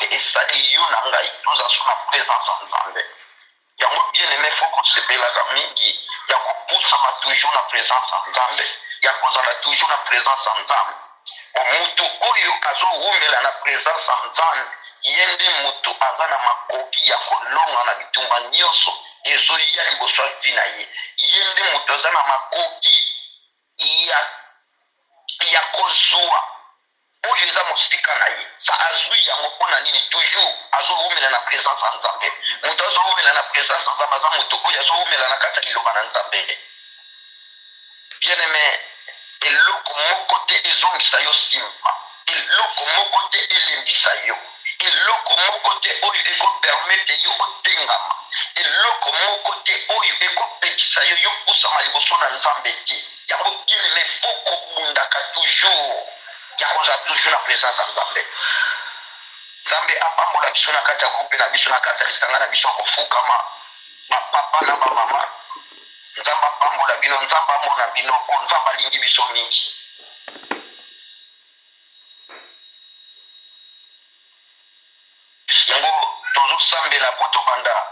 Nzambe esali yo na ngai toza so na presence ya Nzambe. Yango bien aime faut kosepelaka mingi ya kopusama toujours na presence ya Nzambe, ya kozala toujours na presence ya Nzambe. Po mutu oyo azowumela na presence ya Nzambe ye nde mutu aza na makoki ya kolonga na bitumba nionso ezoya liboso ya vie na ye. Ye nde mutu aza na makoki ya ya kozua oyo eza mosika na ye sa azui yango pona nini toujours azo wumela na presence ya nzambe moto azo wumela na presence ya nzambe aza moto oyo azo wumela na kati ya liloba na nzambe bien aime eloko moko te ezongisa yo nsima eloko moko te elembisa yo Eloko moko te oyo eko permettre yo otengama, eloko moko te oyo eko pekisa yo yo pusama liboso na Nzambe te. Yango bien aime faut kobundaka toujours ya kozala toujours na presence ya Nzambe. Nzambe apambola biso na kati ya groupe na biso, na kati ya lisanga na biso ya kofukama, ba papa na ba mama. Nzambe apambola bino, Nzambe amona bino, po Nzambe alingi biso mingi. Yango tozo sambela po tobanda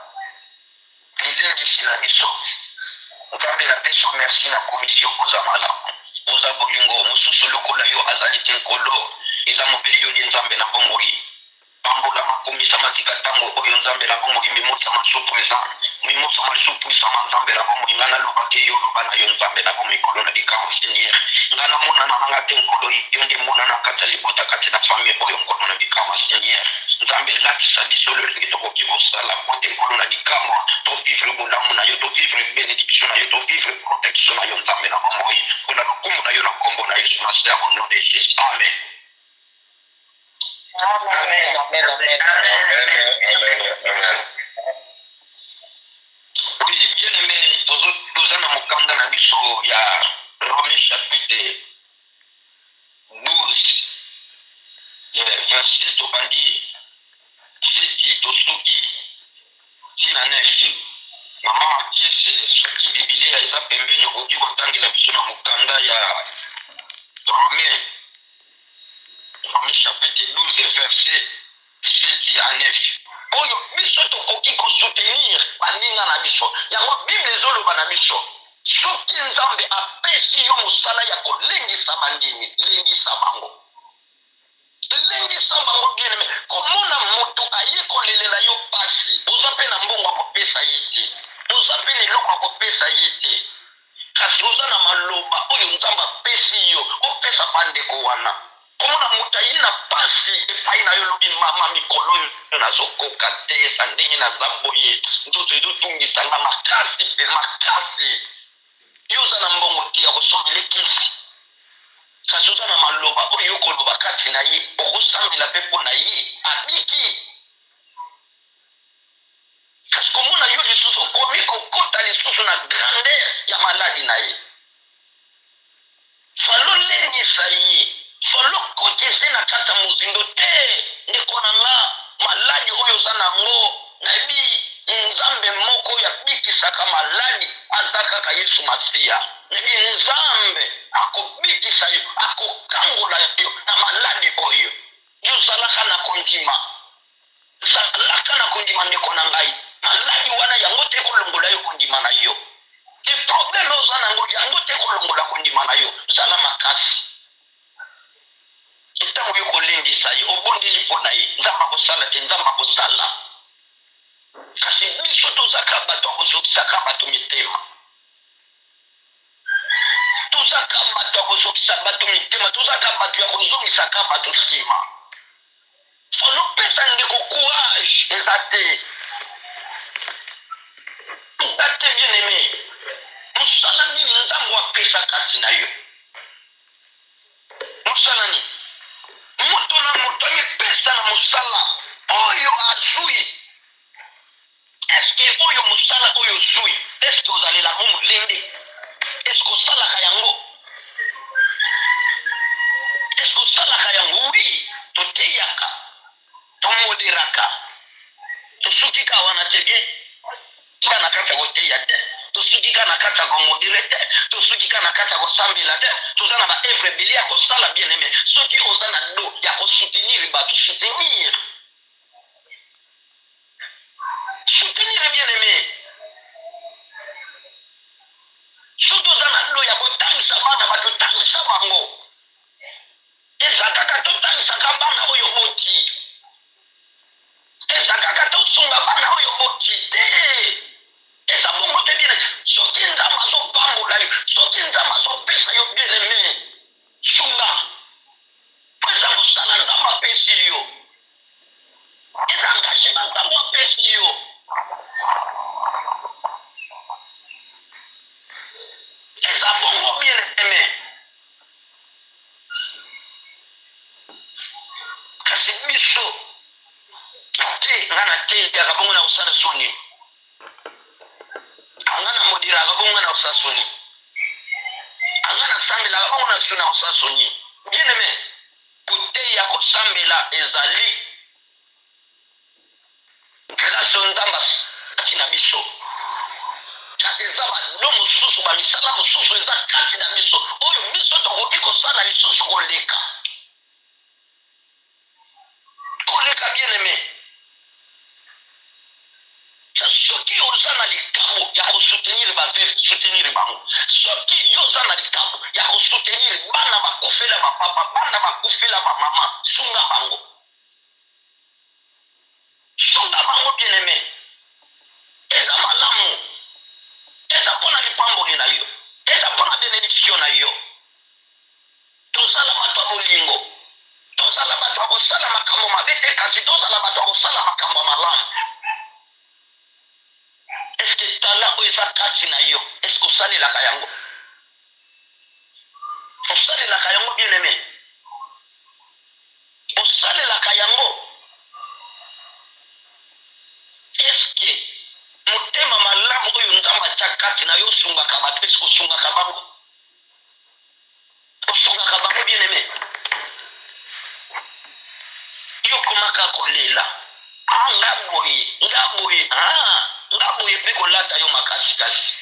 lilendisi na biso. Nzambe na pesi yo merci na kumisi yo oza malamu oza bolingo mosusu lokola yo azali te Nkolo eza mobeli yo nde Nzambe na bomoi. Pambolama kumisama tika tango oyo nzambe na bomoi mimosama lisusu present mimosama lisusu puisama nzambe na bomoi nga naloba te yo loba na yo nzambe na bomoi nkolo na likambo seigneur nga namonana na nga te nkolo yo nde monana kati ya libota kati na famille oyo nkolo na bikamwa seigneur nzambe lakisa biso lolenge tokoki kosala po te nkolo na bikamwa to vivre bolamu na yo to vivre benediction na yo to vivre protection na yo nzambe na bomoi mpona lokumu na yo na nkombo na yesu masiya au nom de jesus amen. Amen. Amen, amen, amen. Amen, amen. Oui, bien aimé, toza na mokanda na biso ya Romains chapitre 12 verset tobandi seti tosuki ti na 9. Mama Matiese, soki Biblia eza pembeni okoki kotangela biso na mokanda ya Romains Romains chapitre 12 verset 7 à 9. Oyo biso tokoki ko soutenir baninga na biso. Yango Bible ezoloba na biso, soki Nzambe apesi yo mosala ya kolendisa bandimi, lendisa bango. Lendisa bango bien aime. Komona moto aye kolelela yo pasi, oza pe na mbongo ya kopesa ye te, oza pe na eloko ya kopesa ye te. Kasi oza na maloba oyo Nzambe apesi yo opesa ba ndeko wana. Komona moto aye na pasi epayi na yo olobi mama mikolo oyo nazo koka te esa ndenge naza boye nzoto ezo tungisa nga makasi pe makasi. Yo oza na mbongo te ya kosombela ye kisi kasi oza na maloba oyo okoloba kati na ye okosambela pe po na ye abiki. Kasi komona yo lisusu okomi kokota lisusu na grandeur ya maladi na ye. Fallait olendisa ye, fallait okotisa ye na kati ya mozindo te ndeko na nga, maladi oyo oza na yango nayebi Nzambe moko oyo abikisaka maladi aza kaka Yesu Masiya. Nayebi Nzambe akobikisa yo, akokangola yo na maladi oyo. Yo zalaka na kondima. Zalaka na kondima ndeko na ngai. Maladi wana yango te ekolongola yo kondima na yo. Te problème oza na yango yango te ekolongola kondima na yo. Zala makasi. Ntango yo kolendisa ye, obondeli mpo na ye, Nzambe akosala te, Nzambe akosala. Kasi biso tozaka bato ya kozokisaka bato mitema. Tozaka bato ya kozokisa bato mitema, tozaka bato ya kozongisaka bato nsima. Ozo pesa ndeko courage eza te. Eza te bien aime. Mosala nini Nzambe apesa kati na yo? Mosala nini? Moto na moto amipesa na mosala oyo azui. Est-ce que oyo mosala oyo ozui, est-ce que ozalela yango molende? Est-ce que osalaka yango? Est-ce que osalaka yango? Oui, toteyaka, tomoderaka, tosuki kaka wana te bien kaka na kati ya koteya te, tosuki kaka na kati ya komodere te, tosuki kaka na kati ya kosambela te, toza na ba œuvre ebele ya kosala bien aime. Soki oza na do ya kosoutenir bato, soutenir. Okanisaka bana oyo oboti. Eza kaka te osunga bana oyo oboti te. Eza bongo te bien. Soki Nzambe azopambola yo, soki Nzambe azopesa yo bien aime, sunga. Po eza mosala Nzambe apesi yo. Eza engagement Nzambe apesi yo. Eza bongo bien aime. Kasi biso te, nga na teyaka bongo na kosala soni, nga na modiraka bongo nga na kosala soni, nga na sambelaka bongo na soni na kosala soni. Bien aime, koteya kosambela ezali Grace oyo Nzambe asali na biso, kasi eza ba don mosusu, ba misala mosusu eza kati na biso oyo biso tokoki kosala lisusu koleka koleka. Bien aime, soki oza na likambo ya kosoutenir ba veuve, soutenir bango. Soki yo oza na likambo ya kosoutenir bana bakufela ba papa, bana bakufela ba mama, sunga bango. Sunga bango bien aime. Eza malamu. Eza pona lipamboli na yo. Eza pona benediction na yo. Tozala bato ya bolingo. Tozala bato ya kosala makambo mabe te, kasi tozala bato ya kosala makambo ya malamu. Est-ce que talent oyo eza kati na yo, est-ce que osalelaka yango? Osalelaka yango bien aime? Osalelaka yango? Est-ce que motema malamu oyo Nzambe atia kati na yo osungaka bato? Est-ce que osungaka bango? Osungaka bango bien aime? Yo komaka kolela, ah nga boye, nga boye, ah nga boye mpe kolata yo makasi kasi.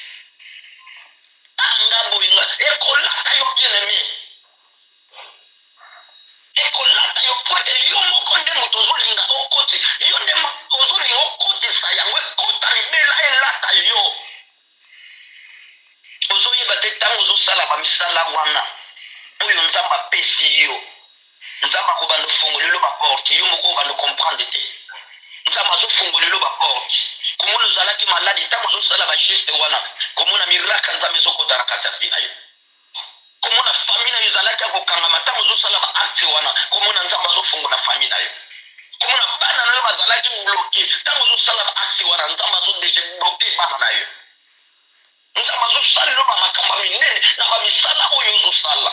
Ah nga boye, nga ekolata yo bien aime. Ekolata yo mpo ete yo moko nde moto ozolinga okoti, yo nde ozolinga okotisa yango, ekota libela, elata yo. Ozoyeba te ntango ozosala bamisala wana oyo Nzambe apesi yo, Nzambe akobanda ofongolelo baporte, yo moko obanda comprendre te. Nzambe azofongolelo baporte. Komona ozalaki maladi, ntango ozosala bageste wana, komona miraka Nzambe ezokota na kati ya vie na yo. Komona famille nayo ezalaki ya kokangama, ntango ozosala ba acte wana, komona Nzambe azofongola famille na yo. Komona bana na yo bazalaki bloke, ntango ozosala ba acte wana, Nzambe azodebloke bana na yo. Nzambe azosalela ba makambo ya minene na ba misala oyo ozosala.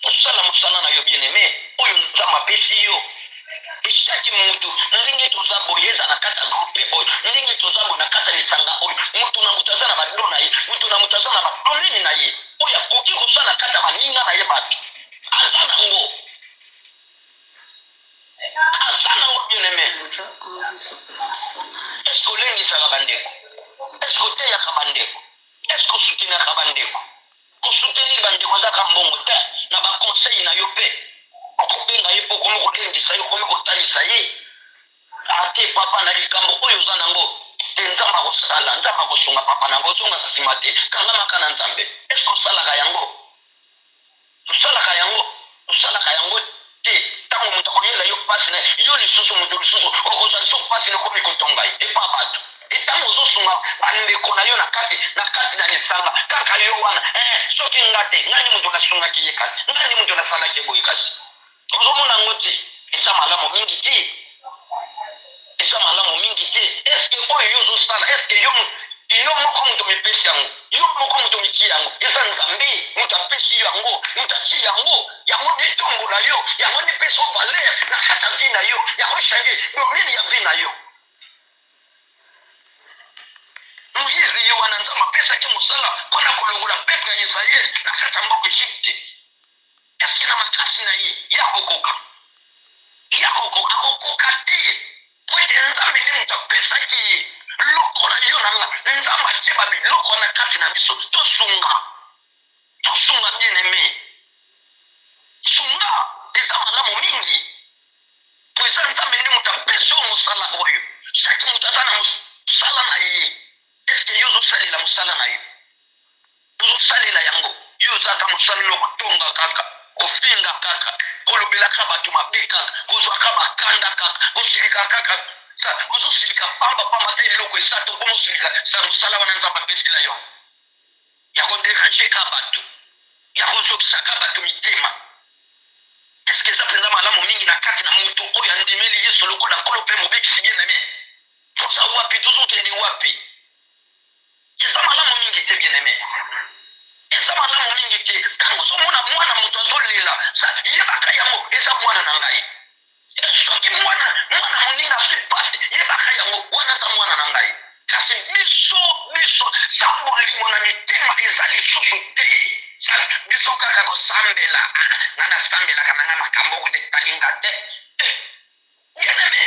Osala mosala na yo bien aime oyo Nzambe apesi yo. Echaki mutu ndenge toza boye eza na kati ya groupe oyo, ndenge toza boye na kati ya lisanga oyo, mutu na mutu aza na ba don na ye, mutu na mutu aza na ba domaine na ye oyo akoki kosala na kati ya baninga na ye bato aza nango, aza nango bien aime. Est-ce que olengisaka bandeko? Est-ce que oteyaka bandeko? Est-ce que osoutenaka bandeko? Ko soutenir ba ndeko eza kaka mbongo te, na ba conseils na yo pe okobenga ye pe okomi kolendisa ye, okomi kotalisa ye ah te papa na likambo oyo oza nango te Nzambe akosala, Nzambe akosunga papa na ngo, ozonga sima te, kangamaka na Nzambe. Est ce que osalaka yango? Osalaka yango? Osalaka yango te. Tango moto akoyela yo pasi na yo lisusu, moto lisusu okozwa lisusu pasi na okomi kotonga ye epa bato. E tango ozosunga bandeko na yo na kati na kati na lisanga, kaka yo wana eh, soki nga te, nga nde moto nasungaki ye kasi, nga nde moto nasalaki ye boye kasi. Ozomona yango te, eza malamu mingi te, eza malamu mingi te. Est-ce que oyo yo ozosala, est-ce que yo yo moko moto omipesi yango, yo moko moto omitie yango? Eza Nzambe moto apesi yo yango, moto atie yango, yango nde etombola yo, yango nde epesi yo valeur na kati ya vie na yo, yango echange domaine ya vie na yo. Moïse ye wana Nzambe apesaki mosala mpo na kolongola peuple ya Israël na kati ya mboka Egypte. Est-ce que na makasi na ye, ye akokoka? Ye akokoka? Akokoka te, mpo ete Nzambe nde moto apesaki ye. Lokola yo na nga, Nzambe atie ba biloko wana kati na biso, tosunga, tosunga bien aime, sunga, eza malamu mingi, mpo eza Nzambe nde moto apesi yo mosala oyo. Chaque moto aza na mosala na ye. Est-ce que yo ozosalela mosala na yo? Ozosalela yango? Yo oza Osalaka mosala no kotonga kaka, kofinga kaka, kolobelaka bato mabe kaka, kozwaka bakanda kaka, kosilika kaka. Ozosilika pamba pamba te, eloko eza te, okoma osilika. Sa mosala wana Nzambe apesela yo ya kodéranger ka bato, ya kozokisaka bato mitema, est-ce eza mpenza malamu mingi na kati na moto oyo andimeli Yesu lokola Nkolo mpe Mobikisi? Bien aimé, toza wapi? Tozokende wapi? Eza malamu mingi te, bien aimé, eza malamu mingi te. Ntango ozomona mwana moto azolela, yebaka yango eza mwana na ngai. Soki mwana moninga azwi mpasi, yebaka yango wana aza mwana na ngai. Kasi biso sa bolingo na mitema eza lisusu te. Biso kaka kosambela. Nga nasambelaka na nga makambo oyo etalinga te. Bien aimé,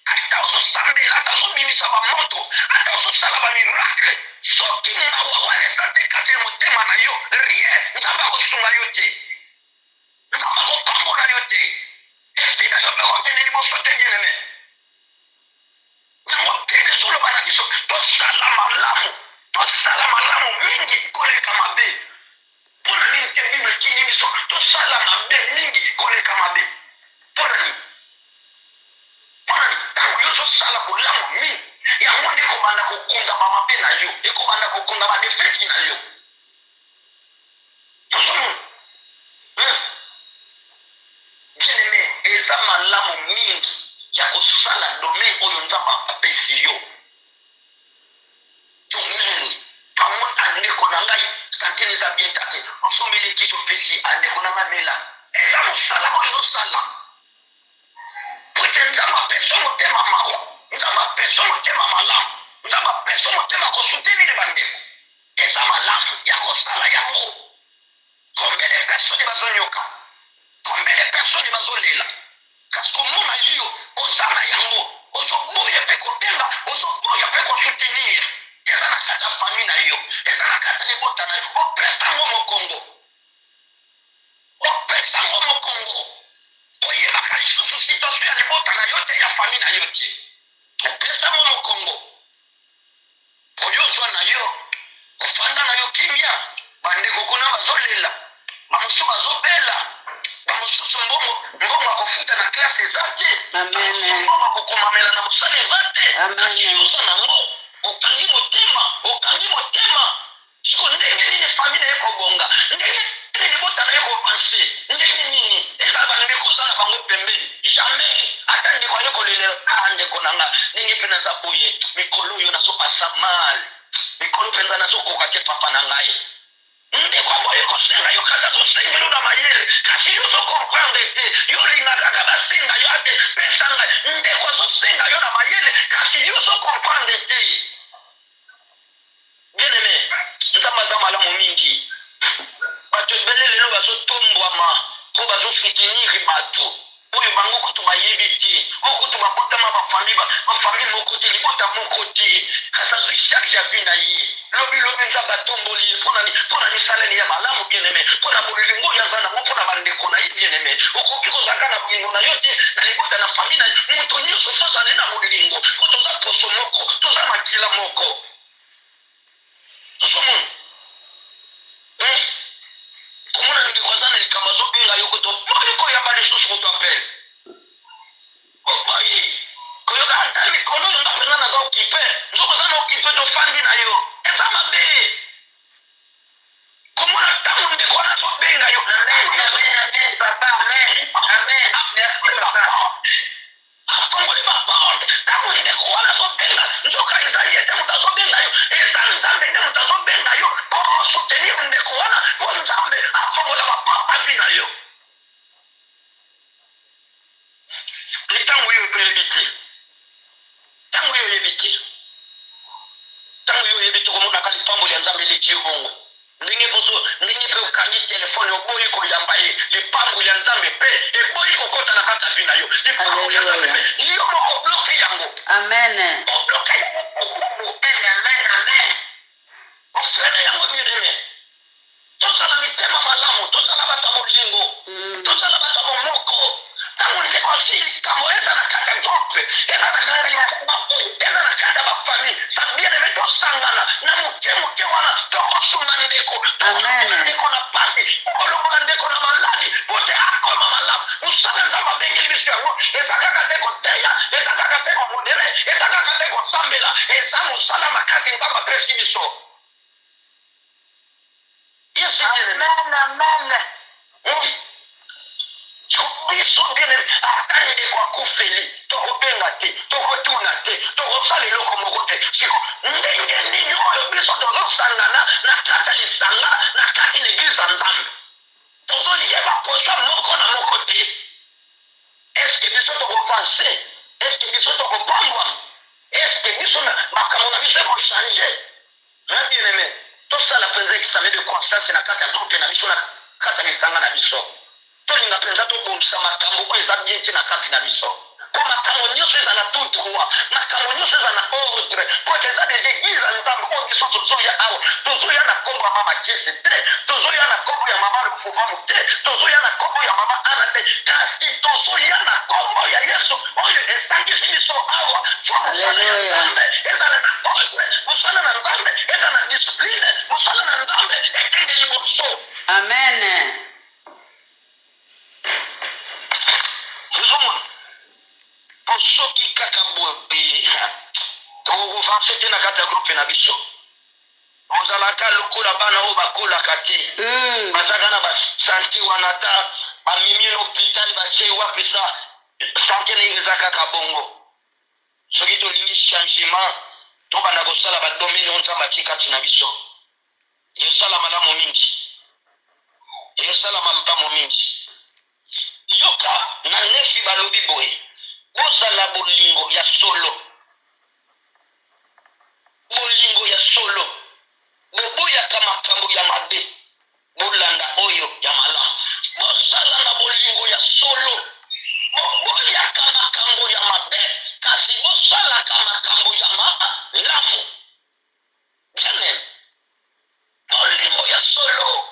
ata ozosambela, ata ozobimisa bamoto, ata ozosala bamiracle, soki mawa wana eza te kati ya motema na yo, rien. Nzambe akosunga yo te, Nzambe akopambola yo te, esprit na yo mpe kokende liboso te. Bien aimé, yango Bible ezoloba na biso: tosala malamu, tosala malamu mingi koleka mabe. Mpo na nini te Bible etindi biso tosala mabe mingi koleka mabe? Mpo na nini? Mpo na nini? Ntango yo ozosala bolamu mingi, yango nde ekobanda kokunda bamabe na yo, ekobanda kokunda badéfauts na yo. Ozomona? Bien aimé, eza malamu mingi ya kosala domaine oyo Nzambe apesi yo. Domaine amoni andeko na ngai, santé eza bien ta te, osombeli kisi, opesi andeko na ngai, mela. Eza mosala oyo ezosala po ete Nzambe apesa motema mawa, Nzambe apesa motema malamu, Nzambe apesa motema kosoutenir bandeko. Eza malamu ya kosala yango. Combien de personnes bazonyoka? Combien de personnes bazolela? Kasi komona yo oza na yango, ozoboya mpe kobenga, ozoboya mpe kosoutenir. Eza na kati ya famille na yo, eza na kati ya libota na yo, opesa yango mokongo, opesa yango mokongo. Oyebaka lisusu situation ya libota na yo te, ya famille na yo te, opesa yango mokongo. Oyo ozwa na yo, ofanda na yo kimia. Bandeko kuna bazolela, bamosusu bazobela, bamosusu mbongo akofuta na classe eza te, bamosusu mbongo akokomamela na mosala eza te. Kasi yo oza nango, okangi motema, okangi motema. Siko ndenge nini famille na ye kobonga? Ndenge nini libota na ye kopenser? Ndenge nini ezala bandeko oza na bango pembeni? Jamais ata ndeko aye kolelela: "Ah, ndeko na nga, ndenge mpe naza boye, mikolo oyo nazopasa mal, mikolo mpenza nazokoka te, papa na ngai." Ndeko aboye kosenga yo, kasi azosengela na mayele, kasi yo ozocomprendre te. Yo olinga kaka basenga yo ate pesa ngai. Ndeko azosenga yo na mayele, kasi yo ozocomprendre te. Bien aimé, Nzambe aza malamu mingi. Bato ebele lelo bazotombwama mpo bazosoutenir bato oyo bango kutu bayebi te, oyo kutu babotama bafamille moko te, libota moko te, kasi azwi charge ya vie na ye. Lobi lobi Nzambe atomboli ye. Mpona misaleli ya malamu, bien aimé, mpona bolingo oyo aza nango mpona bandeko na ye. Bien aimé, okoki kozalaka na bolingo na yo te na libota, na famille na ye. Moto nyonso faut ozala na bolingo, po toza poso moko, toza makila moko. Ozomona, komona ndeko aza na likambo, azobenga yo, koto boyi koyamba lisusu koto appel, oboyi koyoka. Ata mikolo oyo nga mpenza naza occupé. Nzoko oza na occupé, tofandi na yo, eza mabe. Komona ntango ndeko wana azobenga yo, Amen, papa, amen, amen. Merci, papa. Afongoli baporte. Ntango ndeko wana azobenga, nzoka eza ye te moto azobenga yo, eza Nzambe nde moto azobenga yo mpo osoutenir ndeko wana, mpo Nzambe afongola baporte ya vie na yo. Ntango oyo oyebi te, ntango oyo oyebi te, ntango oyo oyebi te, komonaka lipamboli ya Nzambe eleki yo bongo. Ndenge poso, ndenge mpe okangi telefone, oboyi koyamba ye, lipamboli ya Nzambe mpe eboyi kokɔta na kati ya vie na yo. Lipamboli ya Nzambe mpe yo moko obloquer yango. Amen. Obloquer yango. Amen, amen, amen. Ofreiner yango. Bien aimé, tozala mitema malamu, tozala bato ya bolingo, tozala bato ya bomoko. Ntango ndeko Ozwi likambo eza na kati ya groupe, eza na kati ya lisanga oyo, eza na kati ya bafamille. Sa bien aime, tosangana na moke moke wana, tokosunga ndeko, tokolongola ndeko na pasi, tokolongola ndeko na maladi po te akoma malamu. Mosala Nzambe abengeli biso yango eza kaka te koteya, eza kaka te komodere, eza kaka te kosambela, eza mosala makasi Nzambe apesi biso. Yesu bien aime. Amen, amen. Biso bien aime, ata ndeko akufeli tokobenga te, tokotuna te, tokosala eloko moko te. Siko ndenge nini oyo biso tozosangana na kati ya lisanga, na kati na eglise ya Nzambe, tozoyeba kozwa moko na moko te? Eske biso tokoavanse? Eske biso tokopambwama? Eske biso makambo na biso ekochange? Na bien aime, tosala mpenza examen de conscience na kati ya groupe na biso, na kati ya lisanga na biso. Tolinga mpenza tobongisa makambo oyo eza bien te na kati na biso, mpo makambo nyonso ezala tout droit, makambo nyonso ezala na ordre, mpo ete eza deja eglise ya Nzambe oyo biso tozoya awa. Tozoya na nkombo ya mama Jese te, tozoya na nkombo ya mama Lufuvamu te, tozoya na nkombo ya mama Ana te, kasi tozoya na nkombo ya Yesu oyo esangisi biso awa. Fo mosala ya Alleluia. Nzambe ezala na ordre, mosala na Nzambe eza na discipline, mosala na Nzambe ekende liboso. Amen. Ozomona, po soki kaka boye tokoavanse te na kati ya groupe na biso. Ozalaka lokola bana oyo bakolaka te, bazalaka na basante wana, ata bamemi na hôpital, batie wapi, sa sante na ye eza kaka bongo. Soki tolingi changement, tobanda kosala badomaine oyo Nzambe atie kati na biso. Esala malamu mingi, esala malamu mingi. Yoka na Nefi balobi boye: bozala bolingo ya solo, bolingo ya solo, boboyaka makambo ya mabe, bolanda oyo ya malamu. Bozala na bolingo ya solo, boboyaka makambo ya mabe, kasi bosalaka makambo ya malamu. Bien, bolingo ya solo,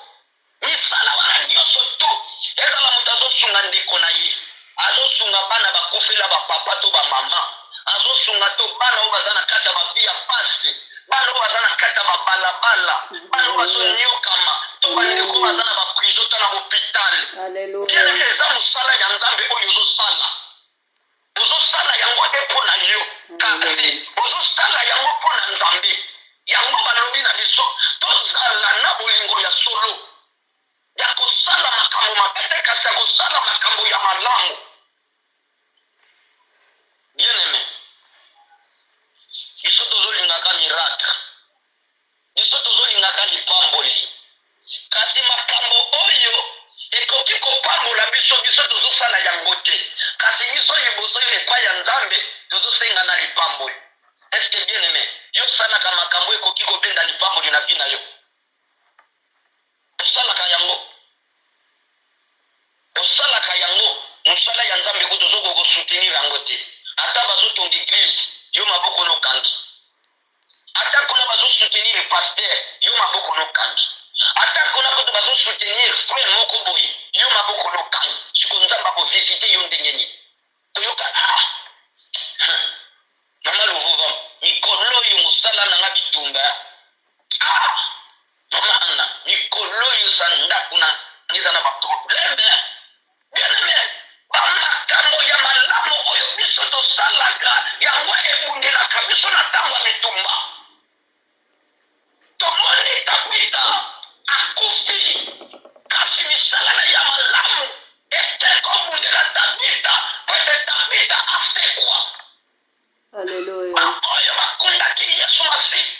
misala wana nyonso tu, ezala moto azosunga ndeko na ye, azosunga bana bakufela bapapa to bamama, azosunga to bana oyo baza na kati ya bavie ya pasi, bana oyo baza na kati ya babalabala, bana oyo bazonyokama, to bandeko baza na baprison to na hôpital. Alleluia. Bien, eza mosala ya Nzambe oyo ozosala. Ozosala yango te mpo na yo, kasi ozosala yango mpo na Nzambe. Yango balobi na biso, tozala na bolingo ya solo ya kosala makambo mabe te, kasi ya kosala makambo ya malamu. Bien aimé, biso tozolingaka miracle, biso tozolingaka lipamboli, kasi makambo oyo ekoki kopambola biso, biso tozosala yango te. Kasi biso liboso oyo epai ya Nzambe tozosenga na lipamboli. Est-ce, bien aimé, yo osalaka makambo ekoki kobenda lipamboli na vie na yo? Osalaka yango? Osalaka yango? Mosala ya Nzambe kutu ozokoka kosoutenir yango te. Ata bazotonga eglise, yo maboko nokangi. Ata kuna bazosoutenir pasteur, yo maboko nokangi. Ata kuna kutu bazosoutenir frère moko boye, yo maboko nokangi. Siko Nzambe akovisite yo ndenge nini? Toyoka, ah, mama Luvuva, mikolo oyo mosala nanga bitumba. Ah, mama Ana, mikolo oyo sa ndako na eza na baproblème. Bien aimé, bamakambo ya malamu oyo biso tosalaka, yango ebundelaka biso na ntango ya bitumba. Tomoni Tabita akufi, kasi misala na ya malamu ete kobundela Tabita po ete Tabita asekwa. Alleluia. Baoyo bakundaki Yesu Masihi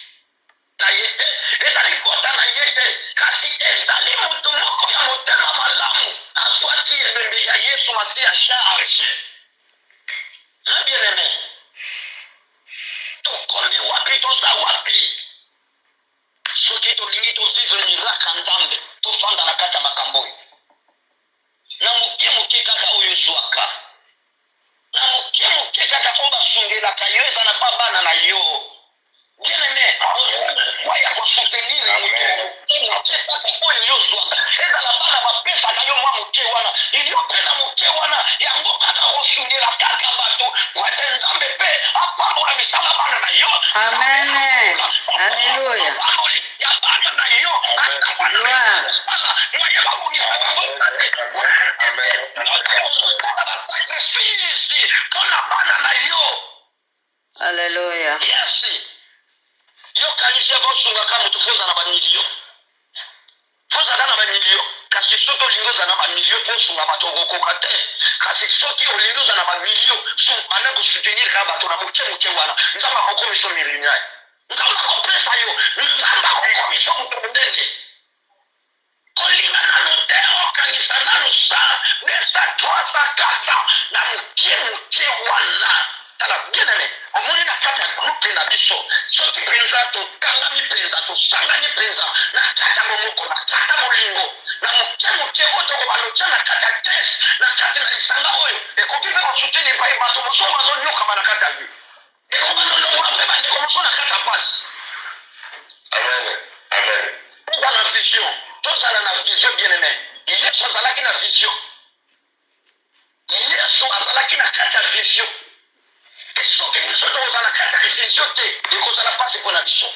na ye te, eza libota na ye te, kasi ezali moto moko ya motema malamu azwaki ebembe ya Yesu Masihi ya charge. Na bien aimé, tokomi wapi? Toza wapi? Soki tolingi tovivre miracle ya Nzambe, tofanda na kati ya makambo oyo na moke moke kaka oyo ezwaka, na moke moke kaka oyo basungelaka yo, eza na pa bana na yo. Bien aimé, ozwa ya kosoutenir moto moke moke kaka oyo yo ozwaka, ezala bana bapesaka yo mwa moke wana, yo mpe na moke wana yango kaka kosunga. Kobongisa bango ozosala basacrifice mpo na bana na yo. Alleluia. Yes, yo kanisi yako osungaka moto, fo oza na bamilio, fo ozala na bamilio. Kasi soki olingi ozala na bamilio mpo osunga bato, okokoka te. Kasi soki olingi ozala na bamilio, banda kosoutenir kaka bato na moke moke wana, Nzambe akokomisa millionnaire, Nzambe akopesa yo, Nzambe akokomisa moto monene. Kolinga nanu te, okangisa nanu 100, 200, 300, 400 na moke moke wana. Tala bien aime, omoni na kati ya groupe na biso, soki mpenza tokangami mpenza, tosangani mpenza na kati ya bomoko, na kati ya bolingo, na moke moke oyo tokobanda otya na kati ya caisse, na kati na lisanga oyo, ekoki mpe kosuteni epai bato mosusu bazonyokama na kati ya vie, ekobanda olongola mpe bandeko mosusu na kati ya mpasi. Amen. Amen. Tozala na vision, tozala na vision, bien aimé. Yesu azalaki na vision, Yesu azalaki na kati ya vision. E soki biso tokozala na kati ya vision te, ekozala mpasi mpo na biso.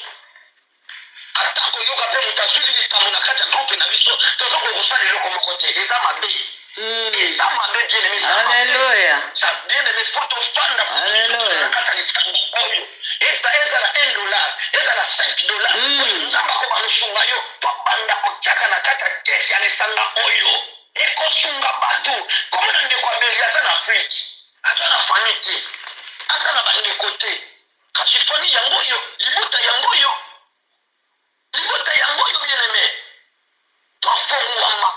Ata koyoka mpe moto azwili likambo na kati ya groupe na biso, toza kokosala eloko moko te, eza mabe. Eza mabe, bien aimé. Alleluia. Sa bien aimé, faut tofanda Alleluia. na kati ya lisango oyo, eza ezala 1 dollar, ezala 5 dollar, Nzambe akoba kosunga yo. Tobanda kotiaka na kati ya caisse ya lisanga oyo ekosunga bato. Komona ndeko abeli, aza na Afrique, aza na famille te, aza na bandeko te, kasi famille yango oyo, libota yango oyo, libota yango oyo. Bien aimé, tofongwama,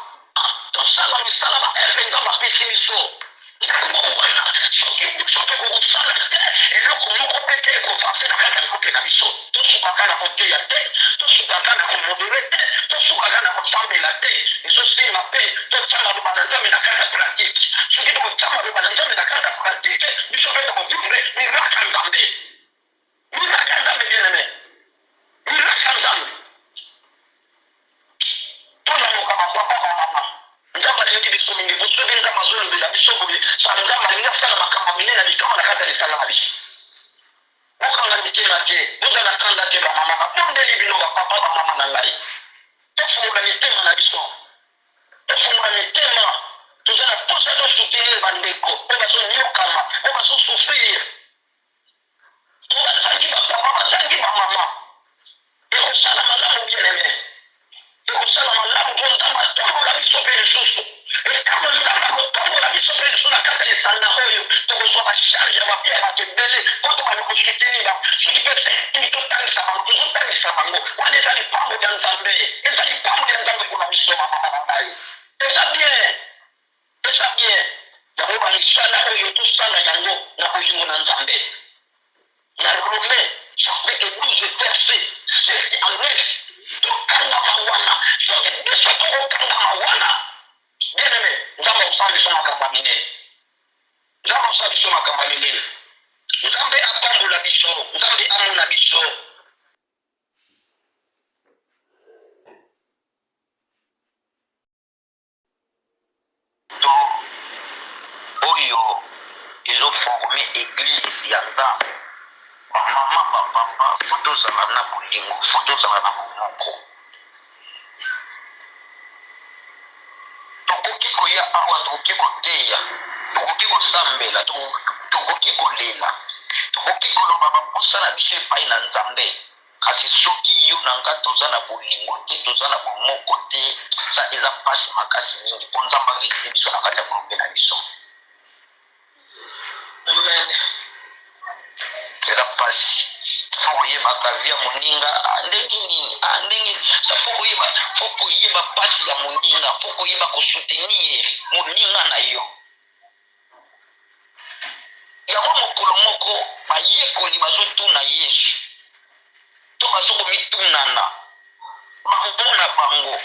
tosala misala baefe Nzambe apesi biso yango wana. Soki biso tokokosala te, eloko moko mpe te ekoavancer na kati ya groupe na biso. Tosukaka na koteya te, tosukaka na komodérer te, tosukaka na kosambela te. Ezosenga mpe totia maloba na Nzambe na kati ya pratique. Soki tokotia maloba na Nzambe na kati ya pratique, biso mpe tokovivre miracle ya Nzambe, miracle ya Nzambe, bien aimé, miracle ya Nzambe. Tolamuka, bapapa, bamama. Nzambe alingi biso mingi. Po soki Nzambe azolobela biso boye, sa Nzambe alingi asala makambo minene na likama na kati ya lisanga na biso. Bokanga mitema te, bozala kanda te. Bamama, babondeli bino, bapapa, bamama na ngai, tofungola mitema na biso, tofungola mitema. Toza na posa tosoutenir bandeko oyo bazonyokama, oyo bazosouffrir, oyo bazangi bapapa, bazangi bamama. Ekosala malamu, bien aimé, ekosala malamu mpo Nzambe atombola biso mpe lisusu. Etango Nzambe akotombola biso mpe lisusu na kati ya lisanga oyo, tokozwa bacharge ya bapia ya bato ebele mpo tobanda kosoutenir bango. Soki mpe esengi totangisa bango, tozotangisa bango. Wana eza lipambo ya Nzambe, eza lipambo ya Nzambe mpona biso. Bamama na ngai, eza bien, eza bien. Yango bamisala oyo tosala yango na bolingo na Nzambe. Na Romain chapitre 12, verset 7 à 9, tokangama wana. Soki biso tokokangama wana, bien aimé, Nzambe akosala biso makambo ya minene, Nzambe akosala biso makambo ya minene. Nzambe apambola biso, Nzambe amona biso. To oyo ezoformer église ya Nzambe, bamama, bapapa, faut tozala na bolingo, faut tozala na bomoko. Tokoki koya awa, tokoki koteya, tokoki kosambela, tokoki kolela, tokoki koloba baposa na biso epai na Nzambe, kasi soki yo na nga toza na bolingo te, toza na bomoko te, sa eza mpasi makasi mingi mpo Nzambe avisite biso na kati ya groupe na biso. Amen. Eza mpasi. Faut koyebaka vie ya moninga. Ah, ndenge nini? Ah, ndenge sa faut koyeba, faut koyeba mpasi ya moninga, faut koyeba kosoutenir moninga na yo. Yango mokolo moko bayekoli bazotuna Yesu to bazokomitunana bango na bango: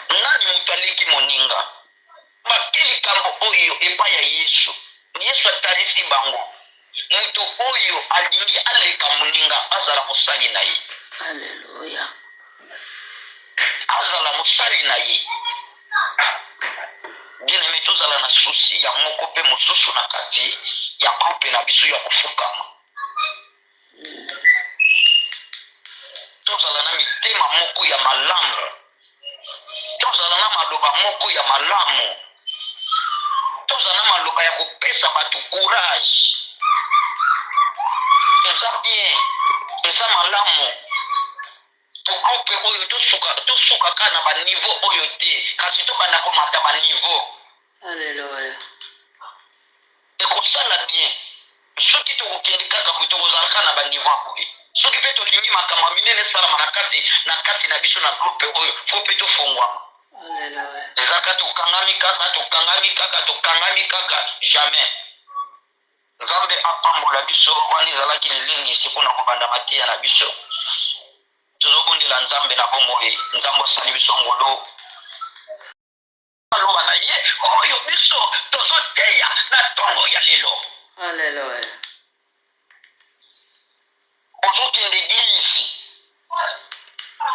nani moto aleki moninga? Bake likambo oyo epai ya Yesu. Yesu atalisi bango: moto oyo alingi aleka moninga, azala mosali na ye. Alleluia. Azala mosali na ye. Bien aimé, tozala na souci ya moko mpe mosusu na kati ya groupe na biso ya kofukama. Tozala na mitema moko ya malamu. Tozala na maloba moko ya malamu, tozala na maloba ya kopesa bato courage. Eza bien, eza malamu. Po groupe oyo tosuka tosuka kaka na ba niveau oyo te, kasi tobanda komata ba niveau. Alleluia. Ekosala bien soki tokokende kaka boye, tokozala kaka na ba niveau ya boye. Soki pe tolingi makambo ya minene esalama na kati na kati na biso na groupe oyo, faut pe tofongwama. Alleluia. Eza kaka tokangami kaka tokangami kaka tokangami kaka jamais. Nzambe apambola biso. Wana ezalaki lilendisi mpo na kobanda mateya na biso. Tozobondela Nzambe na bomoi. Nzambe asali biso ngolu. Maloba na ye oyo biso tozoteya na ntongo ya lelo. Alleluia. Ozokende eglise,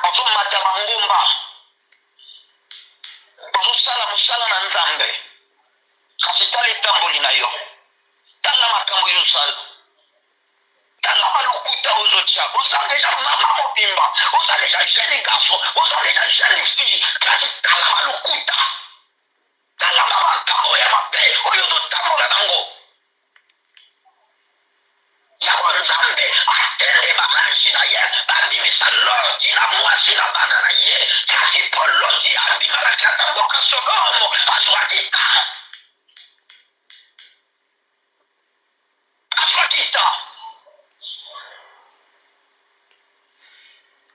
ozomata bangomba, ozosala mosala na Nzambe, kasi tala etamboli na yo, tala makambo ozosala. Tala ba lokuta ozo tia, oza dejà mama mobimba, oza dejà jeune garçon, oza dejà jeune fille, kasi tala ba lokuta, tala ba makambo ya mabe oyo ozo tambola nango. Yango Nzambe atindi ba anges na ye babimisa Loti na mwasi na bana na ye, kasi mpo Loti abima na kati ya mboka Sodomo azwaki temps. Azwaki temps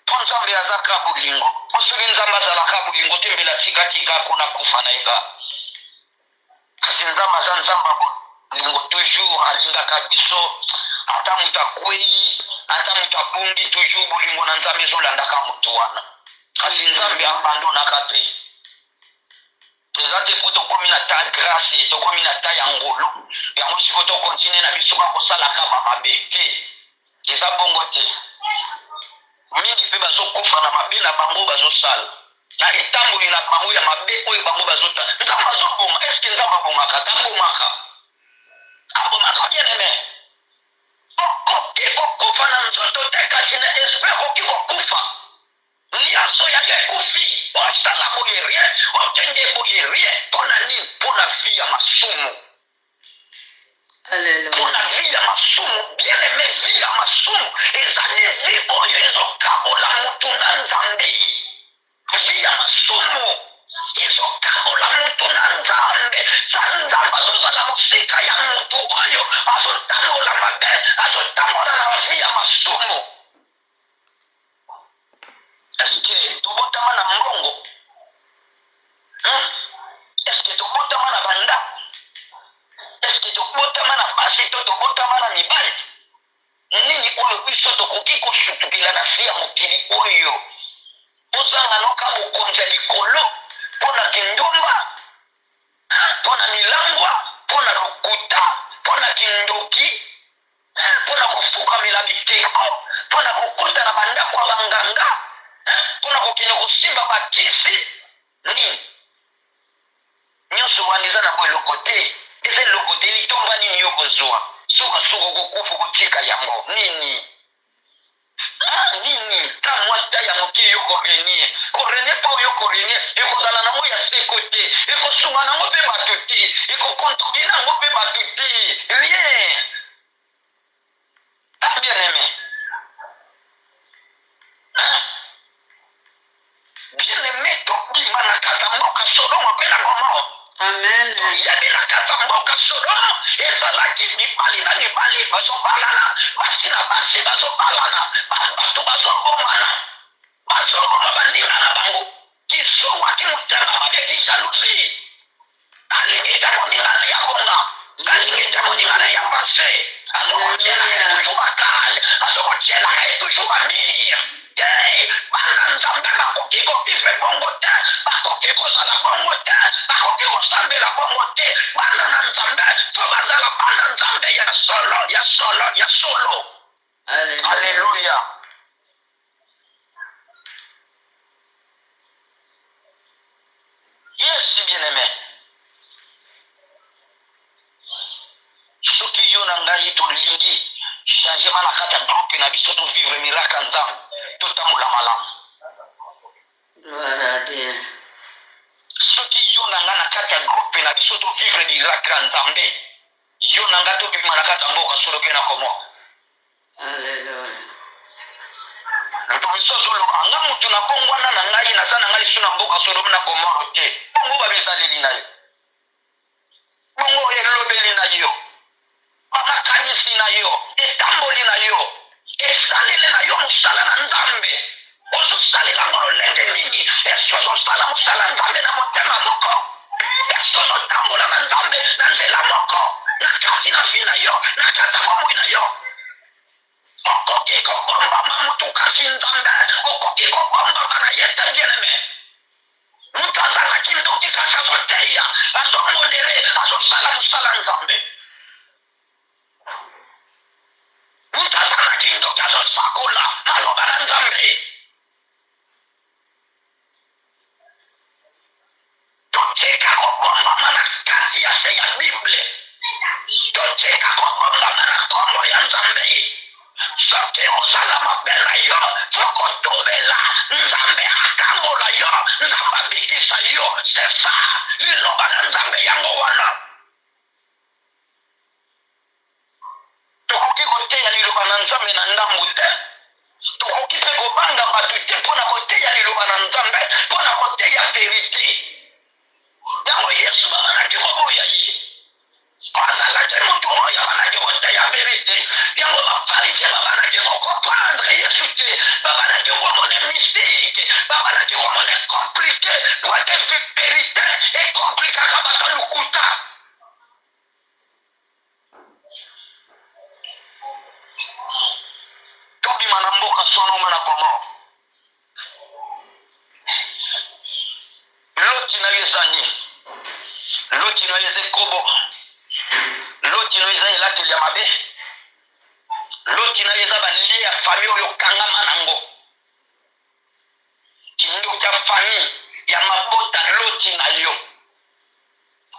mpo Nzambe aza ka bolingo. Mpo soki Nzambe azalaka bolingo te, mbele atikaki ka kuna kufa na ye ka. Kasi Nzambe aza Nzambe ya bolingo, toujours alingaka biso. Ata moto akwei, ata moto abungi, toujours bolingo na Nzambe ezolandaka moto wana. Kasi Nzambe abandonaka te. Eza te po tokomi na temps ya grace, tokomi na temps ya ngolu, yango sikoyo to continuer na biso kaka kosalaka ba mabe te. Eza bongo te. Mingi pe bazokufa na mabe na bango bazosala, na etamboli na bango ya mabe oyo bango bazota. Nzambe azoboma, est ce que Nzambe abomaka te? Abomaka, abomaka bien aime. Okoki kokufa na nzoto te, kasi na esprit okoki kokufa. Nionso ya yo ekufi osala boye rien okende boye rien pona nini pona vie ya masumu pona vie ya masumu bien aime vie ya masumu ezali vie oyo ezokabola mutu na nzambe vie ya masumu ezokabola mutu na nzambe sa nzambe azozala mosika ya mutu oyo azotambola mabe azotambola na vie ya masumu. Est-ce que tobotama na mbongo? Hum? Est-ce que tobotama na bandako? Est-ce que tobotama na basi to tobotama na mibali? Nini oyo biso tokoki kosutukela na se ya mokili oyo? Ozanga noka bokonzi ya likolo mpo na kindumba, mpo na milangwa, mpo na lokuta, mpo na kindoki. Mpo na kofukamela bikeko, mpo na kokota na bandako ya banganga, mpo na kokende kosimba bakisi. Nini nyonso wana eza nango eloko te, eza eloko te. Litomba nini yo kozwa? Sukasuka okokufa, okotika yango nini? Ah, nini ta mwa ta ya moke yo korenie korenie mpo yo korenie ekozala nango ya seko te, ekosunga nango mpe bato te, ekokontribue nango mpe bato te, rien. Ah, bien aimé, hein? Bien aimé, tobima na kati ya mboka Sodome mpe na Gomore. Amen. Toyebi na kati ya mboka Sodome ezalaki mibali na mibali bazobalana, basi na basi bazobalana, bato bazobomana, bazoboma baninga na bango. Kisuwa, kimotema mabe, kijalousie. Alingi te moninga na ye abonga, alingi te moninga na ye avance, azokotielaka ye toujours bakale, azokotielaka ye toujours bamire. Te, bana Nzambe bakoki kovivre bongo te, bakoki kozala bongo te, bakoki kosambela bongo te. Bana na Nzambe fo bazala bana Nzambe ya solo, ya solo, ya solo. Alleluia. Yes, bien aimé. Soki yo na ngai tolingi changement na kati ya groupe na biso, to vivre miracle ya Nzambe, totambola malamu. Gloire à Dieu. Yo na nga na kati ya groupe na biso to vivre miracle ya Nzambe. Yo na nga tobima na kati ya mboka solo ke na Comore. Alleluia. Moto mosusu azoloba nga moto na bongwana na ngai naza na ngai lisusu na mboka Sodome na Gomore te. Bongo babizaleli na yo, bongo elobeli na yo, bamakanisi na yo, etamboli na yo, esalele na yo mosala na Nzambe, ozosalela yango lolenge nini? Eske ozosala mosala Nzambe na motema moko? Eske ozotambola na Nzambe na nzela moko na kati na vi na yo, na kati ya bomoi na yo? Okoki kobombama motu kasi Nzambe okoki kobombama na ye te, bien-aime. Moto aza na kindoki kasi azoteya, azomodere, azosala mosala Nzambe. Moto aza na kindoki azosakola maloba na Nzambe. Totika kobombama na kati ya se ya Bible. Totika kobombama na nkombo ya Nzambe. Soki oza na mabe na yo, fo kotubela Nzambe akangola yo, Nzambe abikisa yo. C'est ça, liloba na Nzambe yango wana. Tokoki koteya liloba na Nzambe na ndambo te. Tokoki mpe kobanga bato te mpo na koteya liloba na Nzambe, mpo na koteya verite. Yango Yesu babandaki koboya ye. Azalaki moto oyo abandaki koteya verite. Yango bafarisien babandaki kokomprendre Yesu te, babandaki komona mystique, babandaki komona compliqué, po ete verite ekomplikaka bato lokuta. Tobima na mboka Sodome na Gomore. Loti na yo eza nini? Loti na yo eza ekobo. Loti na yo eza elateli ya mabe. Loti na yo eza balie ya famille oyo okangama nango. Kindoki ya famille ya mabota loti na yo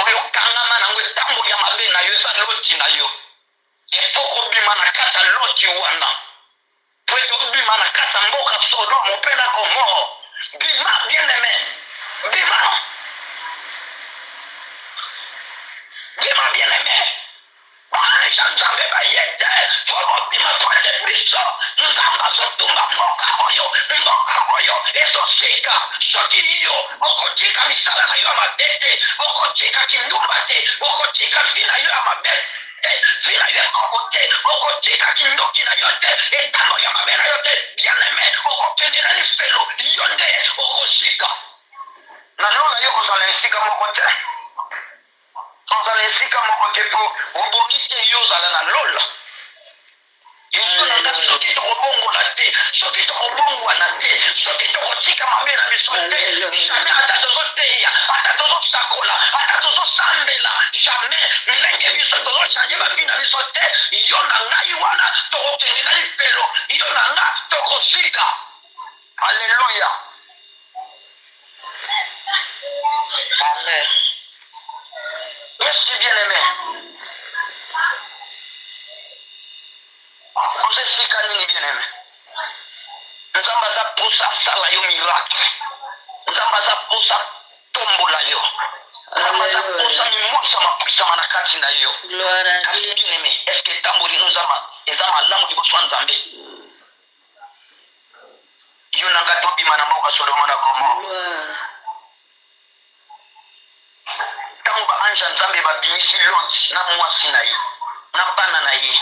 oyo okangama nango, etamboli ya mabe na yo eza loti na yo. Efo kobima na kati ya loti wana po ete obima na kati ya mboka Sodome mpe na Gomore. Bima bien aime, bima, bima bien aime. Baange ya Nzambe baye te po bobima, po ete biso Nzambe azotumba mboka oyo, mboka oyo ezosika. Soki yo okotika misala na yo ya mabe te, okotika kindumba te, okotika vi na yo ya mabe te, vi na yo ekobo te, okotika kindoki na yo te, etambo ya mabe na yo te, bien aime, okokende na lifelo, yo nde okozika. Na lola yo kozala esika moko te, ozala esika moko te, mpo obongi te yo ozala na lola. Ezolanda soki tokobongola te, soki tokobongwana te, soki tokotika mabe na biso te, jamais. Ata tozoteya, ata tozosakola, ata tozosambela, jamais ndenge biso tozochange bavi na biso te, yo na ngai wana tokokende na lifelo, yo na nga tokosika. Alleluya, amen. Merci bien aimé. Oza esika nini bien aimé? Nzambe aza posa asala yo miracle. Nzambe aza posa tombola yo. Nzambe aza posa mimosa mapuisama na kati na yo. Gloire à Kasi Dieu. bien aimé, est ce que etamboli no eza malamu liboso ya Nzambe? Yo na nga tobima na mboka Sodoma na Gomore. Gloire. Ntango baange ya Nzambe babimisi Lot na mwasi na ye na bana na ye,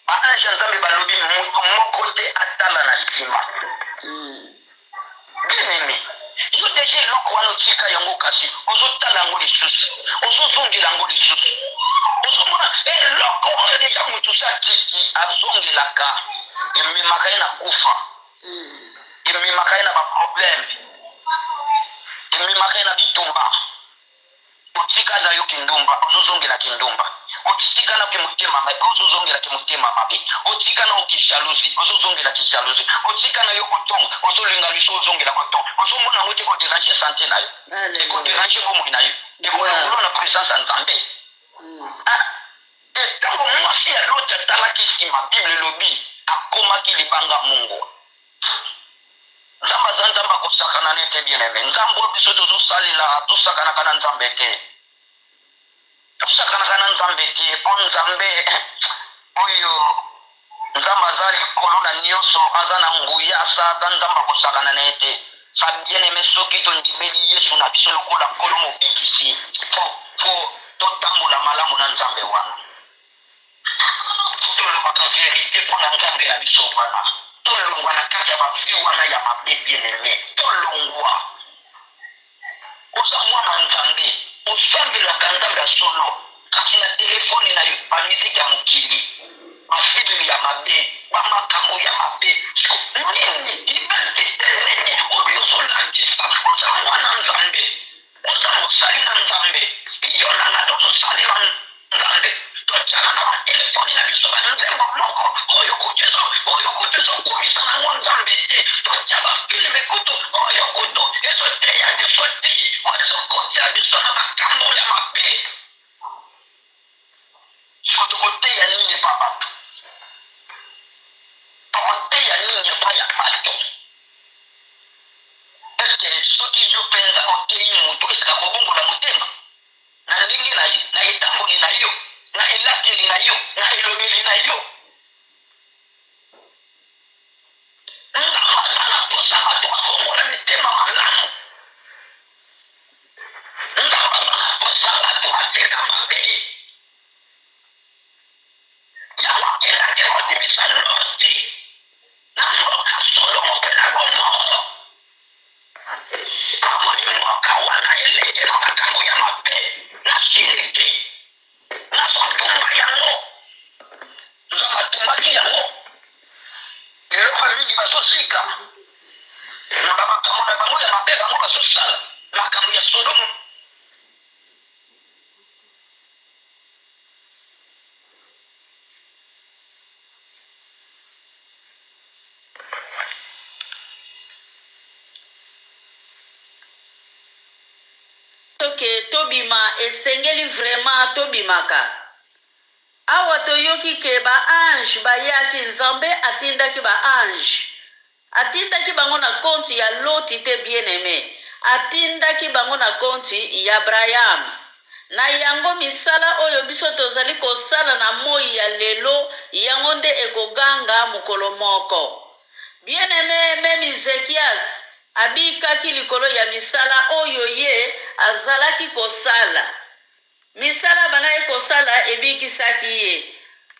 baange ya Nzambe balobi moto moko te atala na nsima. Bien aimé, yo deja eloko wana otika yango, kasi ozotala yango lisusu, ozozongela yango lisusu, ozomona eloko oyo deja moto so atiki azongelaka, ememaka ye na kufa, ememaka ye na baproblème, ememaka ye na bitumba. Otika na yo kindumba, ozozongela kindumba. Otika na kimotema mabe, ozozongela kimotema mabe. Otika na kijalousie, ozozongela kijalousie. Otika na yo kotonga, ozolinga liso ozongela kotonga. Ozomona yango te koderange sante na yo, Alléluia. ekoderange bomoi na yo, ekolongolo na présence ya Nzambe. Ntango mwasi ya Loti atalaki nsima, Bible elobi akomaki libanga mungwa. Nzambe aza Nzambe akosakana ne te, bien aime. Nzambe oyo biso tozosalela, tosakanaka na Nzambe te. Tosakanaka na Nzambe te, mpo Nzambe oyo, Nzambe aza likolo na nyonso, aza na nguya, asa aza Nzambe akosakana na ye te. Sa bien aime, soki tondimeli Yesu na biso lokola Nkolo Mobikisi, fo fo totambola malamu na Nzambe wana. Tolobaka verite mpo na Nzambe na biso wana. Tolongwa na kati ya ba vie wana ya mabe, bien aime. Tolongwa. Oza mwana Nzambe, osambelaka Nzambe ya solo, kasi na telefone na yo ba musique ya mokili, ba film ya mabe, ba makambo ya mabe. Nini identite nini oyo ozolakisa? Oza mwana Nzambe. Oza mosali na Nzambe. Yo na nga tozosalela Nzambe. Totyaka na batelefone na biso banzembo moko oyo kutu ezo oyo kutu ezokumisa nango Nzambe te. Totya bafilme kutu oyo kutu ezoteya biso te, oyo ezokotela biso na makambo ya mabe. Siko tokoteya nini epa bato? Tokoteya nini epai ya bato? Est-ce que soki yo penza oteyi mutu, est-ce que akobongola motema? Na ndenge na ye, na etamboli na yo, na elateli na yo, na elobeli na yo. Nzambe aza na posa bato babongola mitema malamu. Nzambe aza na posa bato batika mabe. Yango akendaki kobimisa Loti na mboka Sodomo mpe na Gomoro. Amoni mboka wana eleki na makambo ya mabe na siliki, nazotumba yango. Nzambe atumbaki yango. Lelo bamingi bazozika na bamakambo na bango ya mabe, bango bazosala makambo ya Sodomo. Toke tobima esengeli vraiment tobimaka awa toyoki ke ba ange bayaki nzambe atindaki ba ange Atindaki bango na compte ya Loti te bien aime, atindaki bango na compte y'Abraham. Na yango misala oyo biso tozali kosala na moyi ya lelo yango nde ekoganga mokolo moko. Bien aime meme Ezechias abikaki likolo ya misala oyo ye azalaki kosala. Misala abandaki kosala ebikisaki ye.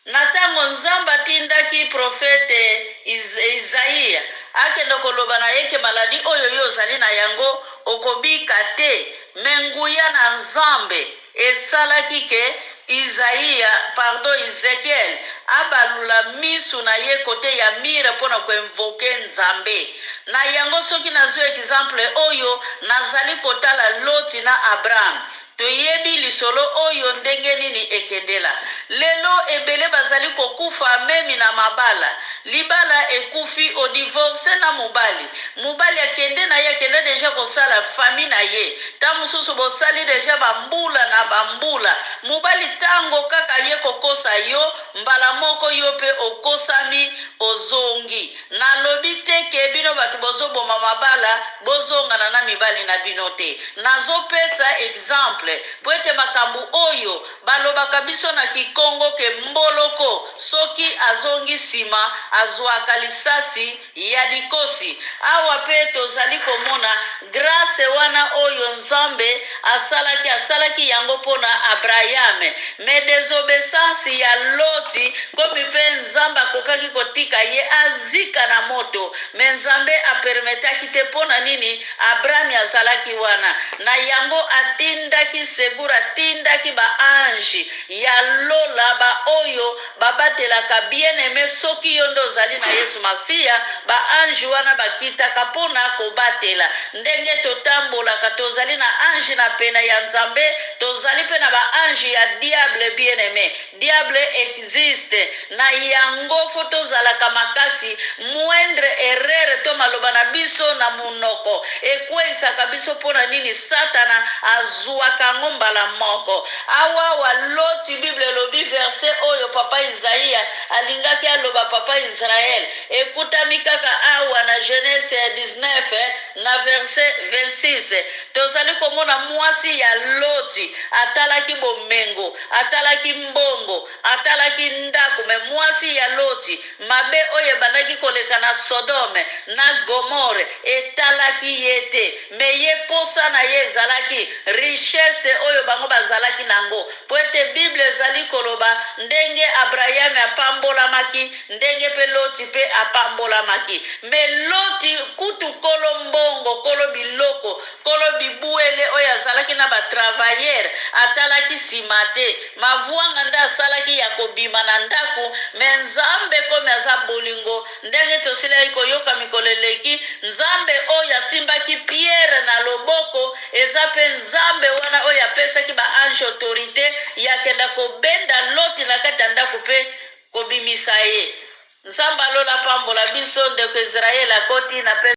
Na ntango Nzambe atindaki profete Izaia akende koloba na ye ke maladi oyo yo ozali na yango okobika te, me nguya na Nzambe esalaki ke Izaia, pardon Ezekiel abalula misu na ye kote ya mire mpo na ko invoquer Nzambe. Na yango soki nazwi exemple oyo, nazali kotala Loti na Abraham. Toyebi lisolo oyo ndenge nini ekendela. Lelo ebele bazali kokufa meme na mabala. Libala ekufi o divorce na mobali. Mobali akende na ye akenda dejà kosala famille na ye. Tango mosusu bosali dejà ba mbula na ba mbula. Mobali tango kaka aye kokosa yo mbala moko yo pe okosami ozongi. Nalobi te ke bino batu bozo boma mabala bozongana na mibali na bino te. Nazo pesa exemple po ete makambu oyo balobaka biso na kikongo ke mboloko soki azongi sima azuaka lisasi ya dikosi. Awa pe tozali komona grace wana oyo Nzambe asalaki asalaki yango po na Abraham mais desobeissance ya Loti komi pe Nzambe akokaki kotika ye azika na moto mais Nzambe a permetaki te po na nini Abraham azalaki wana na yango atindaki segur atindaki ba ange ya lola ba oyo babatelaka bien aime soki yo nde ozali na Yesu Masiya ba ange wana bakitaka po na kobatela ndenge totambolaka tozali na ange na pene ya Nzambe tozali pe na ba ange ya diable bien aime diable existe na yango fo tozalaka makasi moindre erreur to maloba na biso na munoko ekweisaka biso po na nini satana azuaka. yango mbala moko. Awawa Loti, Bible elobi verset oyo papa Isaia alingaki aloba papa Israel, ekutami kaka awa na Genese ya 19 na verset 26. Tozali komona mwasi ya Loti atalaki bomengo, atalaki mbongo, atalaki ndako, me mwasi ya Loti, mabe oyo ebandaki koleka na Sodome na Gomore etalaki ye te, me ye posa na ye ezalaki richesse oyo bango bazalaki nango, po ete Bible ezali koloba ndenge Abrayami apambolamaki, ndenge pe Loti pe apambolamaki. Me Loti kutu kolo mbongo, kolo biloko, kolo bibuele oyo azalaki na ba travailleurs, atalaki sima te. Mavuanga nde asalaki ya kobima na ndaku, mais Nzambe comme aza bolingo, ndenge tosilaki koyoka mikolo eleki, Nzambe oyo asimbaki Pierre na loboko, eza pe Nzambe wana oyo apesaki ba anges autorite ya kenda kobenda Loti na kati ya ndaku pe kobimisa ye. Nzambe ya lola apambola biso, ndeko Israel akoti na pesi.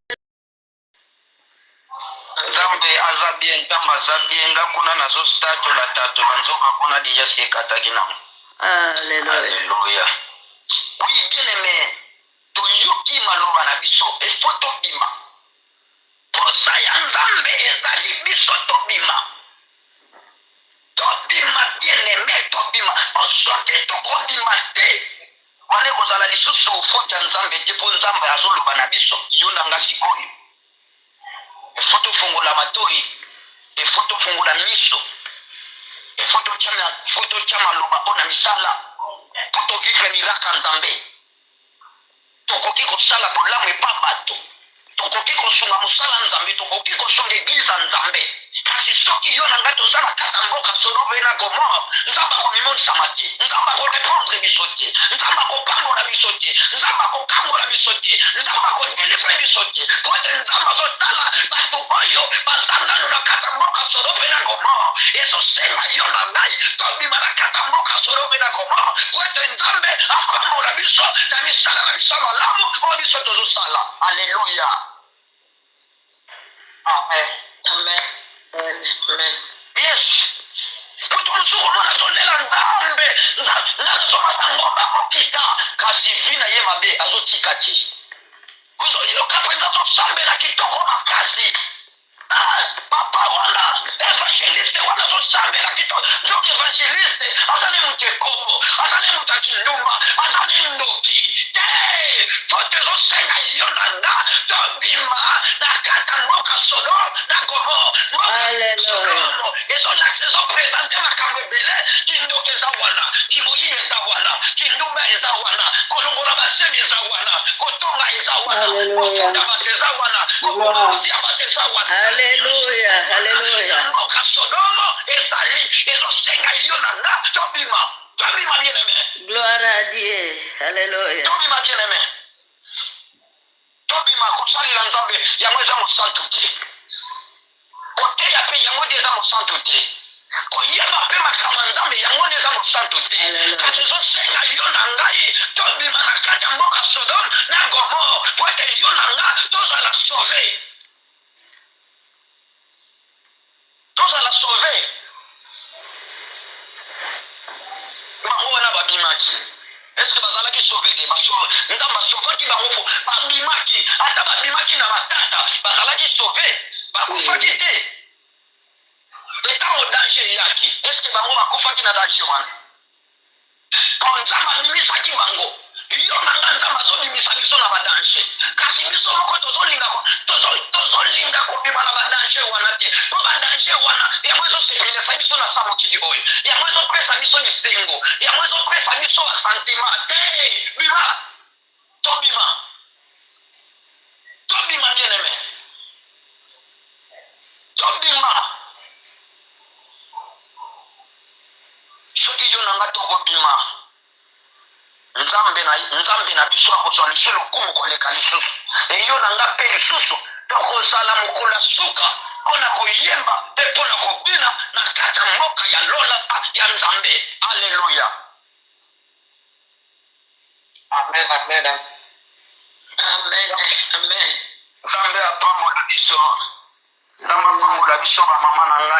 Nzambe aza bien, nzambe aza bien, nga kuna nazo tatola tatola nzoka kuna deja si ekataki nango. Alleluia. Alleluia. Oui, bien aimé, toyoki maloba na biso, il faut tobima. Posa ya Nzambe ezali biso tobima. Tobima bien aimé, tobima. Po soki tokobima te, wana ekozala lisusu faute ya Nzambe te, po Nzambe azoloba na biso, yo na nga sikoyo. Il faut tofungola matoyi, il faut tofungola miso, il faut totia faut totia maloba mpo na misala, mpo tovivre miracle ya Nzambe. Tokoki kosala bolamu epa bato, tokoki kosunga mosala ya Nzambe, tokoki kosunga eglise ya Nzambe, kasi soki yo na ngai toza na kati ya mboka Sodome na Gomore, Nzambe akomimonisama te, Nzambe akorepondre biso te, Nzambe akopambola biso te, Nzambe akokangola biso te, Nzambe akodelivre biso te, po ete Nzambe azotala bato oyo baza nanu na kati ya mboka Sodome na Gomore. Ezosenga yo na ngai tobima na kati ya mboka Sodome na Gomore, po ete Nzambe apambola biso na misala na biso ya malamu oyo biso tozosala. Aleluya, amen. Amen. Amen. Yes. Moto mosusu komona azolela Nzambe, nga nazomata ngomba kokita, kasi vi na ye mabe azotika te. Ozoyoka mpenza azosambela kitoko makasi. Ah, papa wana evangeliste wana azosambela kitoko, donc evangeliste aza ne moto ekobo, aza ne moto ya kindumba, aza ne ndoki te. Faute ezosenga yo na nga tobima na kati ya mboka Sodome na Gomore. Mboka Alleluia. Sodome ezolakisa, ezopresente makambo ebele. Kindoki eza wana, kimoyibi eza wana, kindumba eza wana, kolongola basemi eza wana, kotonga eza wana, Alleluia. kofunda bato eza wana, koboma Gloire. basi ya bato eza wana. Alleluia. Alleluia. Mboka Sodome ezali ezosenga yo na nga tobima, tobima bien aimé. Gloire à Dieu. Alleluia. Tobima bien aimé. Tobima kosalela Nzambe yango eza mosantu te. Koteya mpe yango nde eza mosantu te. Koyeba mpe makambo ya Nzambe yango nde eza mosantu te. Kasi ezosenga yo na ngai tobima na kati ya mboka Sodome na Gomore mpo ete yo na nga tozala sauve. Tozala sauve. Bango wana babimaki. Est-ce que bazalaki sauve te? Nzambe asovaki bango mpo babimaki. Ata babimaki na matata, bazalaki sauve, bakufaki te. Ntango danger eyaki, est-ce que bango bakufaki na danger wana? Po Nzambe abimisaki bango. Yo na nga Nzambe azobimisa biso na ba danger. Kasi biso moko tozolinga tozo tozolinga kobima na ba danger wana te. Po ba danger wana yango ezosepelisa biso na sa mokili oyo. Yango ezopesa biso bisengo. Yango ezopesa biso ba sentiment. Te! Bima! Tobima! Tobima bien aime. Tobima! Soki yo na nga tokobima, Nzambe na, Nzambe na biso akozwa lisusu lokumu koleka lisusu. E yo na nga mpe lisusu tokozala mokolo ya suka mpo na koyemba mpe mpo na kobina na kati ya mboka ya lola ya Nzambe. Aleluya! Amen, amen. Amen, amen. Nzambe apambola biso. Nzambe apambola biso bamama na ngai.